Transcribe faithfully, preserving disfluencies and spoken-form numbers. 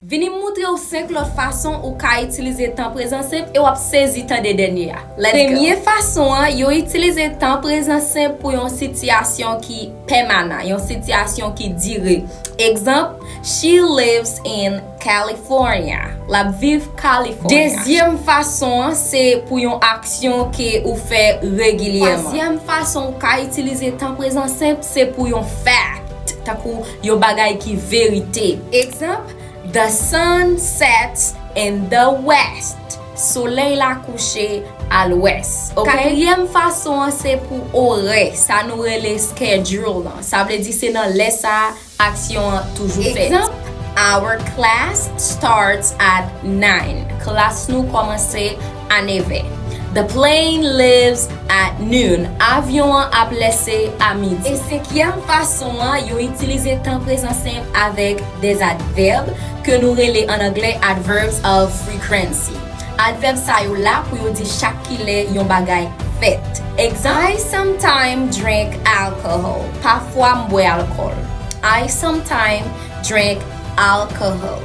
Vini m moutre w senk lòt fason ou ka itilize tan prezan senp e w ap sezi tande dènye a. Let's go. Premye fason an, yo itilize tan prezan senp pou yon sitiyasyon ki pèmanan, yon sitiyasyon ki dire. Egzanp, she lives in California. L ap viv California. Dezyèm fason an, se pou yon aksyon ke ou fè regilyèman. Twazyèm fason ou ka itilize tan prezan senp, se pou yon fact, tankou yon bagay ki verite. Egzanp, the sun sets in the west. Solèy la kouche a lwès. Ok? Katriyèm fason an se pou orè, sa nou rele schedule lan. Sa vle di se nan lè sa a aksyon an toujou fèt. Egzanp, our class starts at nine. Klas nou kòmanse a nèvè. The plane leaves at noon. Avyon an ap lèse a midi. E senkyèm fason an, yo itilize tan prezan senp avèk des adverbes ke nou rele an anglè adverbs of frequency. Advèb sa yo la pou yo di chak kilè yon bagay fèt. Egzanp, I sometimes drink alcohol. Pafwa m bwè alkòl. I sometimes drink alcohol.